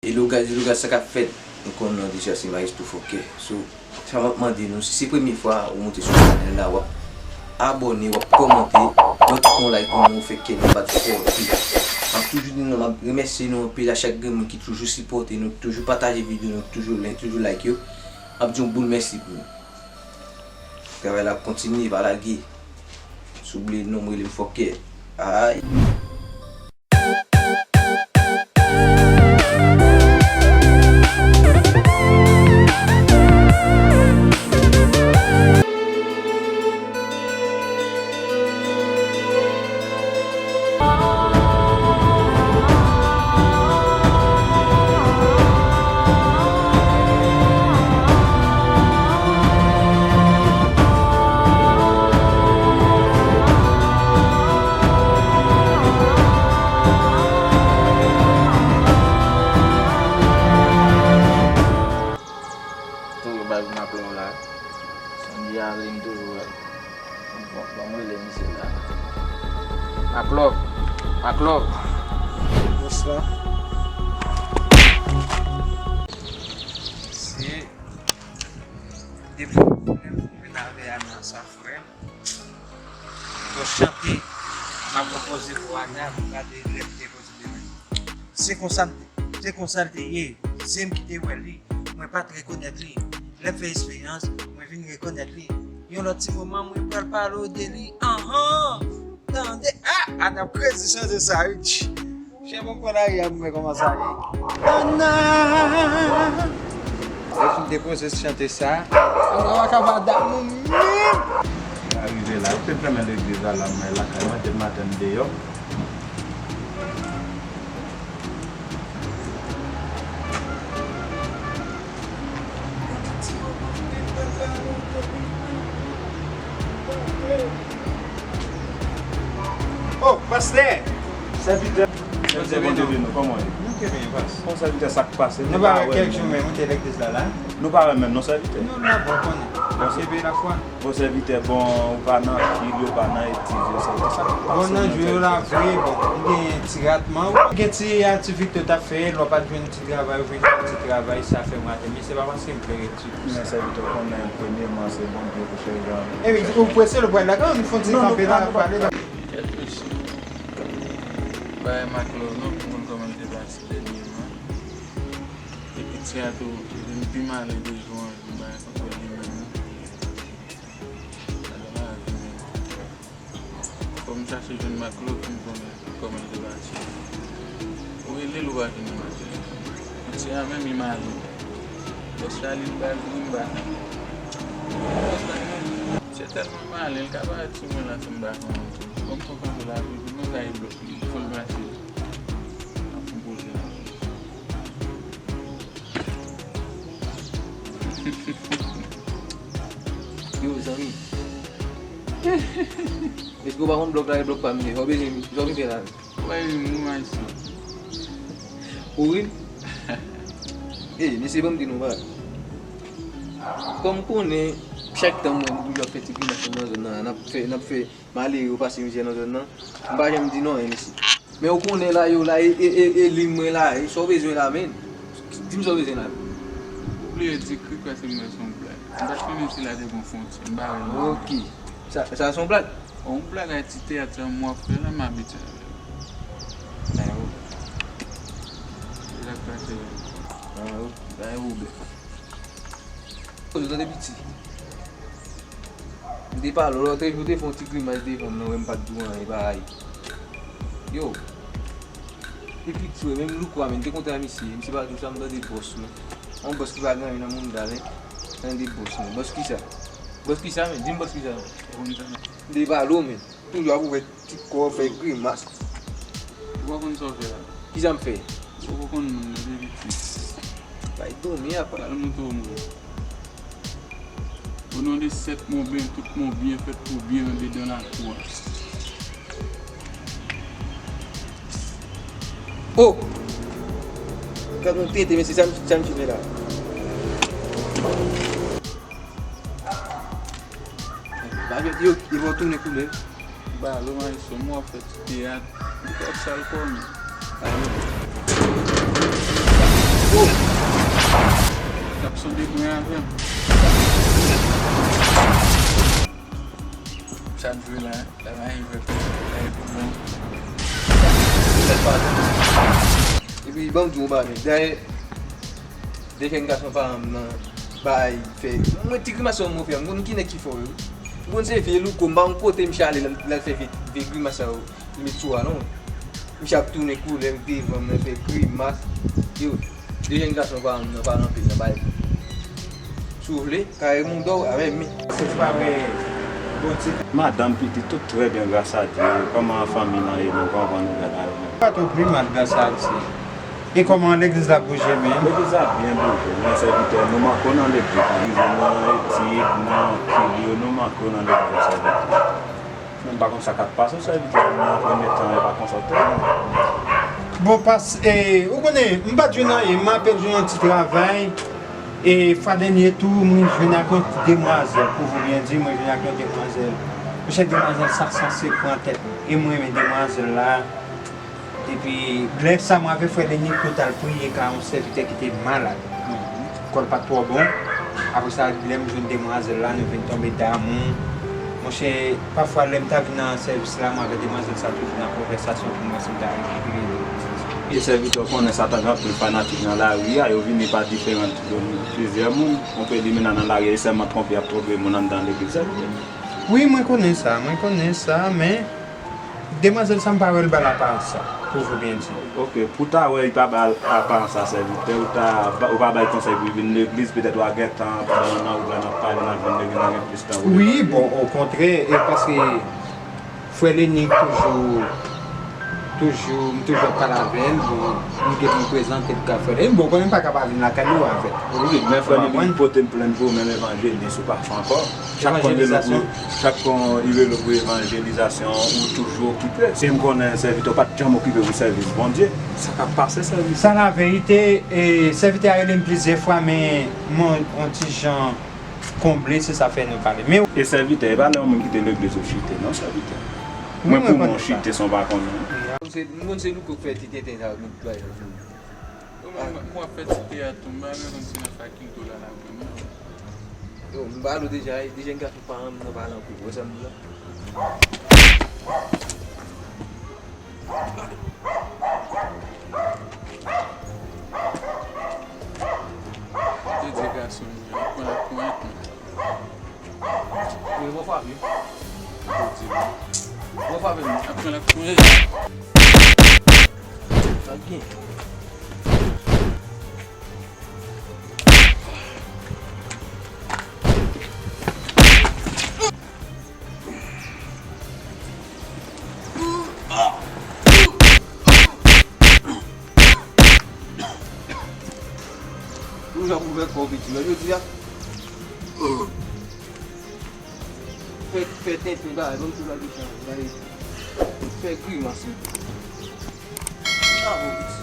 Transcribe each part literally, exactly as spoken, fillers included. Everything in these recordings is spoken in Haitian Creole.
Hello guys, hello guys, sa k ap fèt? Nou konn non deja se Maestro Fòkè. So, sa m ap mande nou, si se premye fwa ou monte sou chanèl la, w ap abòne, w ap kòmante, w ap kite yon like pou nou, fè kè nou bat fò anpil. M ap toujou di nou, m ap remèsye nou anpil a chak grenn moun ki toujou sipòte nou, toujou pataje videyo nou, toujou like, toujou like yo. M ap di yon boul mèsi pou nou. Travay la ap kontinye, pa lage. Si w bliye non m, rele m Fòkè. Ay. Toujou bay pou Maklov la. Sandy ale, m toujou wè l. Bon, bon, mwen rele misye la. Maklov, Maklov. Bòs la. Se depi w vin avè Ana sa, frè m. Bon, chante, m ap konpoze pou Ana, pou gade lè m te poze demen. Se konsa m te, se konsa l te ye. Se m ki te wè li. Mwen pa t rekonèt li. Lè m fè esperyans, mwen vin rekonèt li. Yon lòt ti moman, mwen pral pale w de li. Anhan! Tande! Ah! Ana, crazy chante sa, wi. Chè, bon, kò lari a, mwen kòman sa ye. Ana! Lè fin depoze chante sa, Ana pa ka pa damou menm. Arive la, yo te fèmen legliz la, la, mwen lakay mwen, te maten deyò. Oh, pastè! Sèvitè. Sèvitè, bon, Bondye beni w, kòman w ye? Nou ke byen, pas. Bon, sèvitè, sa k pase? Nou pa wè kèk jou menm, ou te legliz la, la? Nou pa wè menm, non, sèvitè. Nou la, bon, konnen. Bon, sèvitè, la fwa. Bon, sèvitè, bon, ou pa nan fil yo, ou pa nan etid yo, sèvitè, sa k pase? Bon, nan jou yo la, vre, bon, m gen ti ratman, m gen ti aktivite w t ap fè, lè w pa t jwenn ti travay, ou vin fè ti travay, sa fè m rate. Men se pa paske m vle ret sou sa. Men sèvitè, w konnen, premyeman, se Bondye pou chèf jan. Epi, ou prese, nou pral lakay, nou fè yon ti kanpe la, pale la. Reflechi. Bay Maklov non, pou konn kòman l te pase dènyèman. Epi ti a tou, li vin pi malen de jou an jou, bay konprann li menm. Gade lavi menm. Fò m chache jwenn Maklov pou m konnen kòman l te pase. Ou rele l, ou pa jwenn li nan telefòn. Ti a menm li malen. Bòs la li pral vin ba. Bòs la menm. Se tèlman malen, l ka parèt sou mwen la, si m pa konnen tou. Kòm son kanpe la, tou, nou ka e blòk li. Fò l mache. Ap konpoze la. Yo, zanmi. Èske w pa konn blòk la, e blòk pa m ye? Sa w bezwen, sa w vin fè la? Ou pa ri m, ou Maestro. Ou ri m? Ey, mesye, ban m di nou bagay. Kòm konnen, chak tan mwen, m ap fè ti grimas nan zòn nan, n ap fè, n ap fè malere yo pase mizè nan zòn nan, m pa janm di non, mesye. Men ou konnen la, yo la, e, e, e, e liy mwen la, e sa w bezwen la, men. Di m sa w bezwen la. Ou bliye di krik paske m wè se yon blag. M pa t konnen si la te gon fwontyè, m pa wè non. Ok. Sa, sa se yon blag? Yon blag a ti teyat sa m w ap fè la, m abitye avè l. Bay ou. Se sa k pase la. Bay ou, bay ou bèf. Kote w tande piti? M te pale w lòt jou, te fè yon ti grimas devan m nan, wè m pa t di w anyen, paray. Yo. Epi frè, menm louko a, men, m te kontan a misye. Misye pa di w sa, m tande bòs, men. Yon bòs ki pa gen anyen nan mounda, men. Tande bòs, men. Bòs kisa? Bòs kisa, men? Di m bòs kisa, men. M te pale w, men. Toujou ap ouvè ti kò, fè grimas. Ou pa konn sa w fè a. Kisa m fè? Ou poko konn moun nan depi piti. Bay dòmi apa. Al montre w moun. O non de sèt mon byen, tout mon byen fèt pou byen andedan lakou a. Oh! Gad yon tenten, men se sa m, sa m fè la. Ba jwèt yo, yo va tounen koulè. Ba, lo Maestro, m wè w ap fè ti teyat. Ou twò sal kò m. Ba, yo. Son de mwen avè m. Sa n jwe la, la, la, yon jwèt, la, yon pwoblèm. Epi, ban m di w yon bagay, dayè, de jèn gason paran m nan bay fè. Mwen, ti grimas sa yo mwen fè, m konn ki nèg ki fè yo. M konn se vye louko, m pa konn kote misye ale, l al, l al fè vye, vye grimas sa yo. Li met sou a non. Misye ap tounen koulè devan mwen, fè grimas. Yo, de jèn gason pa nan, pa nan pil nan bay. Si w vle, kare mouda w avè men. Se pa vre. Bon, ti madanm, pitit, tout trè byen, gras a Dye. Kòman fanmi lan ye? Nou konprann nouvèl la yo menm. Pa twò pli mal, gras a Dye. E kòman legliz la bouje menm? Legliz la byen bouje. Men sèvitè, nou manke w nan legliz. Legliz nan etid, nan kil yo, nou manke w nan legliz, sèvitè. Mwen pa konn sa k ap pase, sèvitè, nan premye tan, e pa konsa w te ye. Bon, pas, e, ou konnen, m pa t jwenn anyen, m apèn jwenn yon ti travay, e fwa dènye tou, mwen jwenn ak yon ti demwazèl, pou vous bien dire, mwen jwenn ak yon demwazèl. Monchè, demwazèl sa sanse pran tèt mwen, e mwen renmen demwazèl la. Epi, lè sa, mwen avèk frè Denis, nou t al priye ka yon sèvitè ki te malad. Kò l pa t twò bon. Apre sa, lè m jwenn demwazèl la, nou vin tonbe damou. Monchè, pafwa, lè m ta vin nan sèvis la, mwen avèk demwazèl sa toujou nan konvèsasyon pou m wè si m ta rekipere li. E sèvitè, w konnen sa t gen anpil fanatik nan lari a, yo vini pa diferan, plizyè moun. Konpe limena nan lari a, e sèlman twonpe y ap twonpe moun anndan legliz, sèvitè. Wi, mwen konnen sa, mwen konnen sa, men demwazèl sa, m pa wè l ba l aparans sa, pou vous bien dire. Ok, pou w ta wè li pa ba l aparans sa, sèvitè, ou ta, ou pa bay konsèy pou l vin legliz, petèt w a gen tan, pandan nou nan wout la, n ap pale, n ap vin legliz, n a gen plis tan pou l. Wi, bon, okontrè, e paske frè Leni toujou, toujou, m toujou ap pale avè l, bon, m gen pou m prezante l ka frè Leni, bon, konnen m pa ka pa vin lakay nou avè l. Wi, men frè Leni pote m plent pou menm evanjelis ou pa fè ankò. Chak kon li rele pou, chak kon li rele pou evanjelizasyon, ou toujou okipe. E m konnen sèvitè w pa t janm okipe pou sèvis Bondye. Sa k ap pase, sèvitè? Sa laverite, e sèvitè a rele m plizyè fwa, men mwen, yon ti jan konble, se sa fè nou pale. Men. E sèvitè, e pa lè yon moun kite legliz ou chite, non, sèvitè. Mwen, pou mwen, chite san w pa konnen. M konn se, m konn se louko k fè ti tenten sa yo, nou pale. Mwen, mwen, mwen ap fè ti teyat tou, m pa menm konn si nan fakilte w la, la, non. Yo, m ba nou deja, deja n ka fè paran m nan pale anpil. Wè sa m di la? Te di gason, yo pran la ponyèt, men. Yo, bon, Fabien. Yo di, bon, Fabien. Apre la kounye. Sa gen. Ou jan pou fè kò piti, men jodi a. Fè, fè tenten bagay, ban m tou bagay sa, bagay. Fè grimas, wi. Bravo, piti.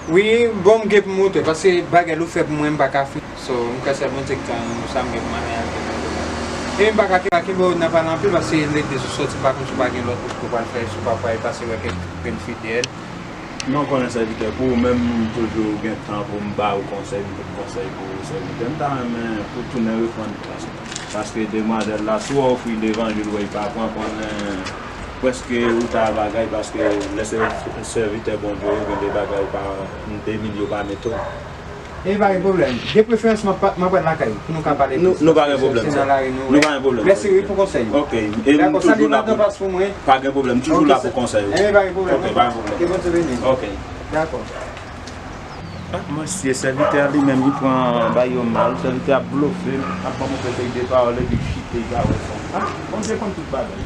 Wi, bon, m gen pou m montre, paske bagay ou fè pou mwen, m pa ka fè. So, m kwè sèl Bondye ki ka rann ou sa, m gen pou m ale avèk ou. E m pa ka kenbe, kenbe w nan pale anpil, paske legliz ou soti, m pa konn si w pa gen lòt wout ke w pral fè, si w pa pral pase wè kèk grenn fidèl. Non, konnen sèvitè, pou ou menm, m toujou gen tan pou m ba ou konsèy, m pot konsèy pou ou, sèvitè. M ta renmen pou tounen reprann plas ou. Paske demwazèl la, si w ofri levanjil, wè, li pa pran, konnen prèske ou ta bagay, paske lè se sèvitè Bondye, ou gen de bagay ou pa, de milye ou pa mete w. E pa gen pwoblèm. De preferans, m ap, m ap al lakay ou pou nou ka pale plis. Nou pa gen pwoblèm, sè. Nou pa gen pwoblèm. Mèsi, wi, pou konsèy ou. Ok. E m toujou la pou, pa gen pwoblèm, m toujou la pou konsèy ou. Enben, pa gen pwoblèm. Ok, pa gen pwoblèm. Ke Bondye beni. Ok. Dakò. Ah, mesye, sèvitè a li menm, li pran bagay yo mal, sèvitè a ap blofe, ap ban m yon pètèy de pawòl, epi chite, li pa wè sa. Ah, Bondye konn tout bagay.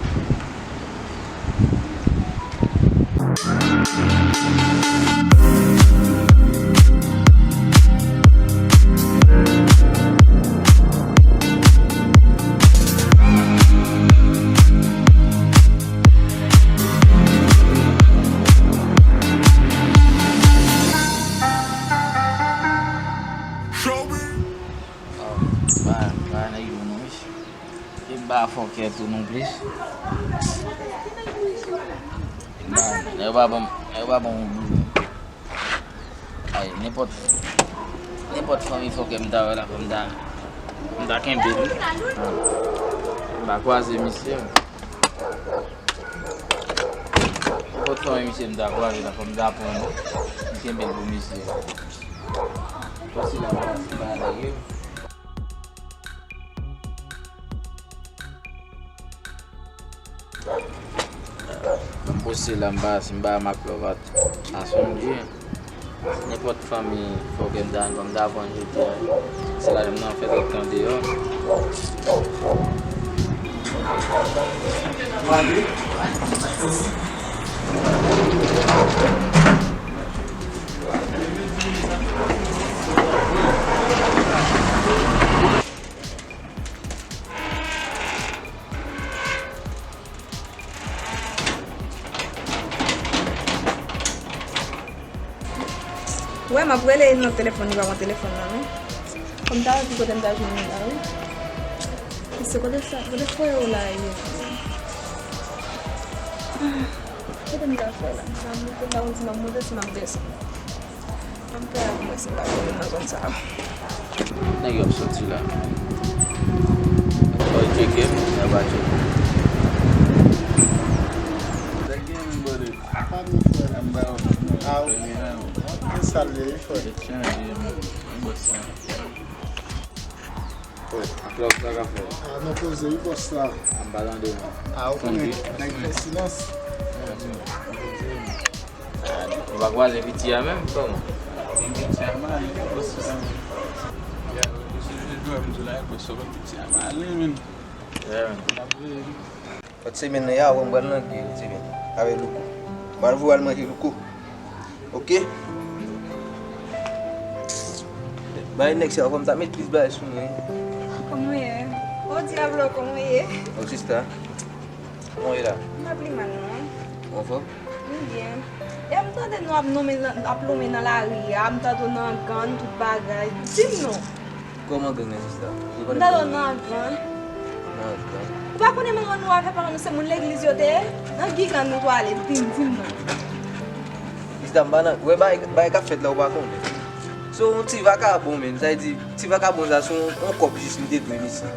A fòkè tou non plis. Nèg yo pa ban m, nèg yo pa ban m yon boulon. Ay, nenpòt, nenpòt fanmi fòkè m ta wè la, fò m ta, m ta kenbe l wi. M pa kwaze misye. Nenpòt fanmi misye m ta kwaze la, fò m ta pran li. M kenbe l pou misye. Fò sila pa pase pa nèg yo. M poste la, m pa, si m pa Marc Love a, a sonje. Nenpòt fanmi fòkè m ta, fò m ta pran jodi a. Se la m nan fè lòt tan deyò. Wè, m ap rele nan telefòn, li pa pran telefòn nan, non. Fò m ta wè ki kote m ta jwenn li la, wi. Mesye, kote sa, kote frè yo la ye? Ah, kote m ta fè la? M ta monte, m ta konn si m ap monte, si m ap desann. Ann fè ak mwen si m pa konnen nan zòn sa a. Nèg yo ap soti la. Fò yo tcheke m, nèg yo pa tcheke m. Nèg gen men bòde. Pa gen frè. Anba yo. A, w. Gen sal ye, wi, frè. Yo chanje, men. Yon bòs sa. Wi, ak lòv sa ka fè. A, nou poze, wi, bòs la. Anba tande. A, ou konnen, nèg fè silans. Ou pa kwaze piti a menm, kòman? Piti a male, bòs la. Ya, misye jwe jwe m di la, bòs la, piti a male, men. Yeah, man. Lòt semèn nan, ya, wè m pral nan gri, lòt semèn. Avè Louko. M pral voye al manje Louko. Oke? Bay nèg sa, fò m ta met plis bagay sou mwen. Kòman w ye? O dyablo, kòman w ye? O sista. Kòman w ye la? M pa pi mal, non. Ou anfòm? M byen. E m tande nou ap nonmen nan, ap lonmen nan lari a, m tande w nan gang, tout bagay. Di m non. Kòman gang nan, sista? M tande w nan gang. Nan gang? Ou pa konnen manman nou avè papa nou se moun legliz yo te ye? Nan gang nou t ale, di m, di m non. Sista, m pa nan, wè bagay, bagay k ap fèt la, ou pa konnen. Se yon ti vakabon, menm. Sa vle di, ti vakabon sa, se yon, yon kòb jis li te dwe misye.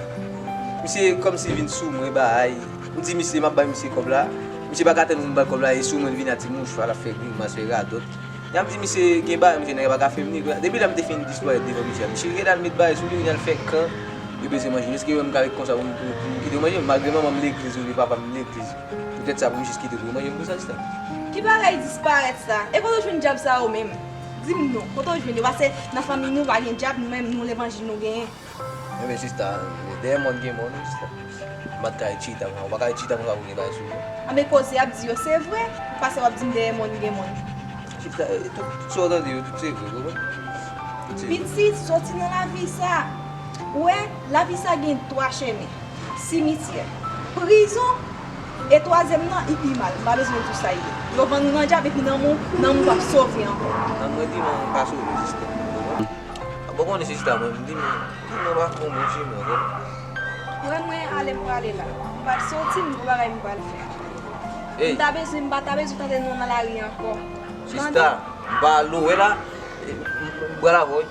Misye kòmsi vin sou mwen, bay. M di misye, m ap bay misye kòb la. Misye pa ka tann pou m ba l kòb la, e sou mwen l vin a ti mouchwa, l ap fè grimas, fè radòt. Y ap di misye gen bagay, misye nèg pa ka fè m ni. Depi lè m te fin disparèt devan misye a, misye gentan al met bagay sou li, vin al fè kan, yo bezwen manje. Èske yo menm ka ret konsa pou m, pou, pou m kite yo manje m? Malgre manman m legliz, wi, papa m legliz. Poutèt sa pou m jis kite pou yo manje m konsa, sista? Ki bagay disparèt sa? E kote w jwenn dyab sa yo menm? Di m non, kote w jwenn yo? Paske nan fanmi nou pa gen dyab, nou menm, nou levanjil nou genyen. Enben, sista, dèyè mòn gen mòn, wi, sista. M pa t ka ret chita konsa, ou pa ka ret chita konsa pou gen bagay sou ou. Anben, koze y ap di yo, se vre. Ou pase w ap di m dèyè mòn gen mòn. Sista, e, tout, tout sa w tande yo, tout se vre, ou konprann? Tout se vre. Pitit, soti nan lavi sa. Ou wè, lavi sa gen twa chemen. Simityè, prizon, e twazyèm nan, li pi mal. M pa bezwen di w sa l ye. Yo vann ou nan dyab, epi nanm ou, nanm ou p ap sove ankò. Nan mwen di non, ou pa sove, sista. Ou konprann? Bon, konnen sista, mwen, m di, men, di mwen pa pran bon chemen, bon. Mwen, mwen, ale m prale la. M pral soti, m gon bagay m pral fè. Ey. M ta bezwen, m pa ta bezwen tande non nan lari ankò. Sista, m pa ale, w wè la, m, m, m pral avè w.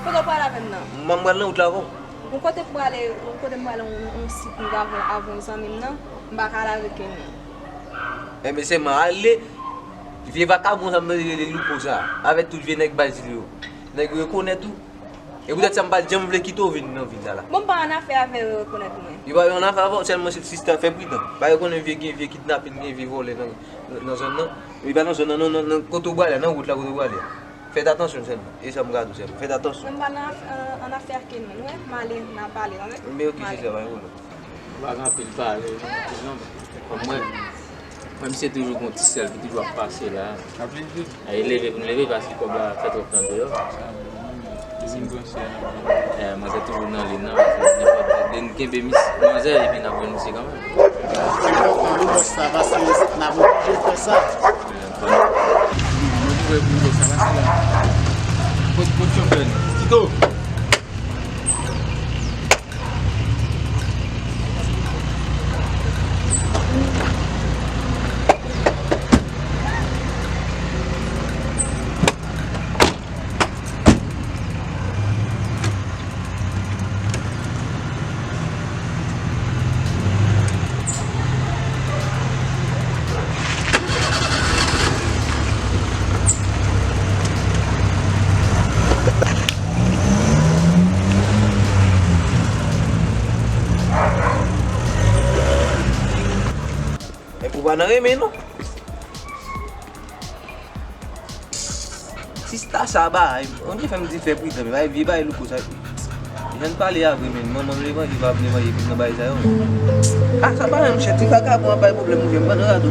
Kote w pral avè m nan? M, m pral nan wout la avè w. Yon kote m prale, yon kote m prale, yon, yon sit m avè, avè yon zanmi m nan, m pa ka lage non. Enben, sèlman ale, vye vakabon sa m rele Louko sa, avèk tout vye nèg Bazil yo. Nèg yo rekonèt ou. E poutèt sa m pa t janm vle kite w vin nan vil la la. Bon, m pa annafè avè yo rekonèt mwen. Yo pa annafè avè w, sèlman se sista fè pridan. Pa yo konnen vye gen vye kidnapin, gen vye vòlè nan, nan zòn nan. E pa nan zòn nan, non, nan, nan kote w prale, nan wout la kote w prale. Fèt atansyon sèlman. E sa m ka di w sèlman. Fèt atansyon. Mwen m pa nan af-, an, annafè ak moun, wi. M ale, n a pale, tande? Men oke, se sa, pa gen pwoblèm. Ou pa gen anpil pale, non, non. Kòm mwen, mwen, misye toujou gon ti sèl ki toujou ap pase la. Ap leve. Ay, leve pou n leve, paske kòb la fè twòp tan deyò. Vin branche a, n ap vin. Eh, manzè toujou nan li, nan. Nenpòt lè n kenbe mis-, manzè, epi n ap jwenn misye kanmenm. Se enpòtan, wi, bòs la, paske n ap oblije fè sa. Eh, bon. Nou prè pou bòs la, paske la. Kot, kot yon fè n. Tito! Nan renmen non. Sista sa bay, on dirait fè m di fè pridan, men bay vye bay louko sa. Jan n pale a vre, men manman vle manje, pa vle manje, vin nan bay sa yo. Ah, sa pa menm chè, ti vagabon ap bay pwoblèm, monchè, m pran nan rado.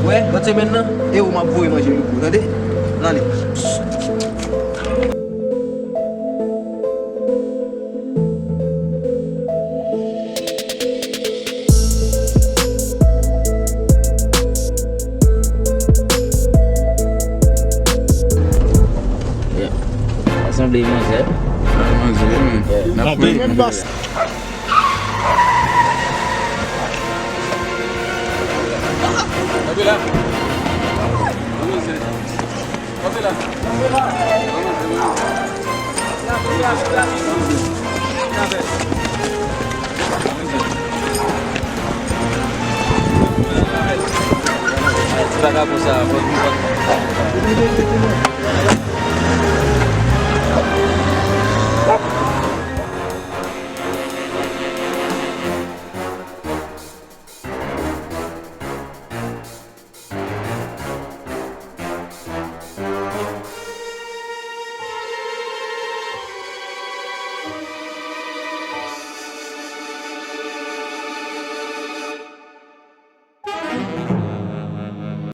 Wè, lòt semèn nan, e ou m ap voye manje louko, tande? N ale. Yeah. Sa sanble manzè. Manzè, wi. Yeah. N ap peye. Kanpe la. Kanpe la. Ti vagabon sa, fòk nou konn.